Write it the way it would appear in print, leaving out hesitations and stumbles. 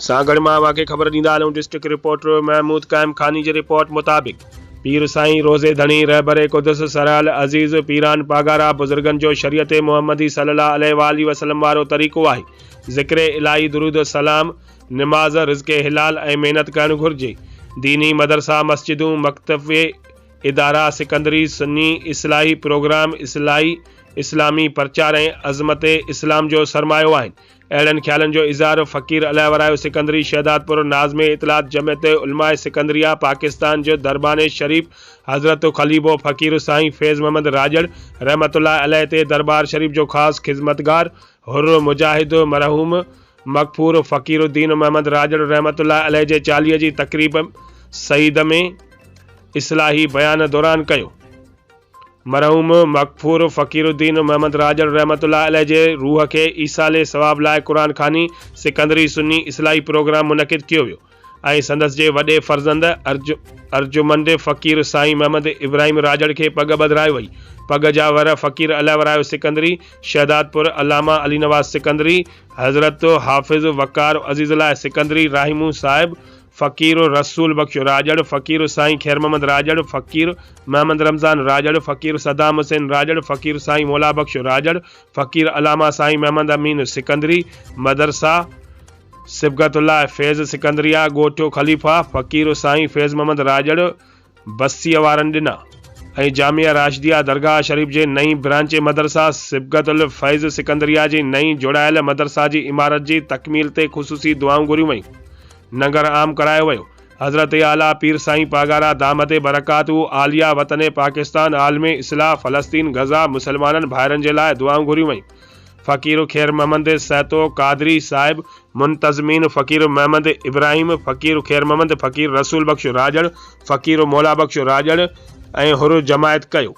سانگهڙ مان اوهان کي خبر ڏيندا هلون ڊسٽرڪٽ رپورٽر محمود قائم خاني جي رپورٽ مطابق پير سائين روضي ڌڻي رهبر قدس سرحال عزيز پيران پاڳارا بزرگن جو شريعت محمدي صلي الله عليه واٰله وسلم وارو طريقو آهي ذڪر الاهي درود سلام نماز رزق حلال ۽ محنت ڪرڻ گهرجي ديني مدرسا مسجدون مڪتب ادارا سڪندري سني اصلاحي پروگرام اصلاحي اسلامي پرچار ۽ عظمت اسلام جو سرمايو آهن اهڙن خيالن جو اظهار فقير الهه ورايو سڪندري شهدادپور ناظم اطلاعات جمعيت علماء سڪندريه پاڪستان جو دربان شريف حضرت خليفو فقير سائين فيض محمد راڄڙ رحمة الله عليه تي دربار شريف جو خاص خذمتگار حر مجاهد مرحوم مغفور فقير الدين محمد راڄڙ رحمة الله عليه جي چاليهي جي تقريب سعيد ۾ اصلاحي بيان دوران ڪيو. مرحوم مغفور فقير الدين محمد راڄڙ رحمة الله عليه جي روح کي ايصال ثواب لاء قرآن خواني سڪندري سني اصلاحي پروگرام منعقد ڪيو ويو ۽ سندس جي وڏي فرزند ارجمند فقير سائين محمد ابراهيم راڄڙ کي پڳ ٻڌرائي وئي. پڳ جا ور فقير الله ورايو سڪندري، شهدادپور، علامه علي نواز سڪندري، حضرت حافظ وقار عزيز الله سڪندري، راهمون صاحب، فقير رسول بخش راڄڙ، فقير سائين خير محمد راڄڙ، فقير محمد رمضان راڄڙ، فقير صدام حسين راڄڙ، فقير سائين مولا بخش راڄڙ، فقير علامه سائين محمد امين سڪندري، مدرسه صبغت الله فيض سڪندريه، ڳوٺ خليفه، فقير سائين فيض محمد راڄڙ، بسيء وارن ڏنا ۽ جامعه راشديه درگاهه شريف جي نئين برانچ مدرسه صبغت الفيض سڪندريه جي نئين جوڙايل مدرسه جي عمارت جي تڪميل تي خصوصي دعائون گهريون ويون. ننگر عام ڪرايو ويو. حضرت اعليٰ پير سائين پاڳارا دامت برڪاته عاليه وطن پاڪستان عالم اصلاح فلسطين غزه مسلمانن ڀائرن جي لاء دعائون گهريون ويون. فقير خير محمد سهتو قادري صاحب، منتظمين فقير محمد ابراهيم، فقير خير محمد، فقير رسول بخش راڄڙ، فقير مولا بخش راڄڙ ۽ حر جماعت ڪيو.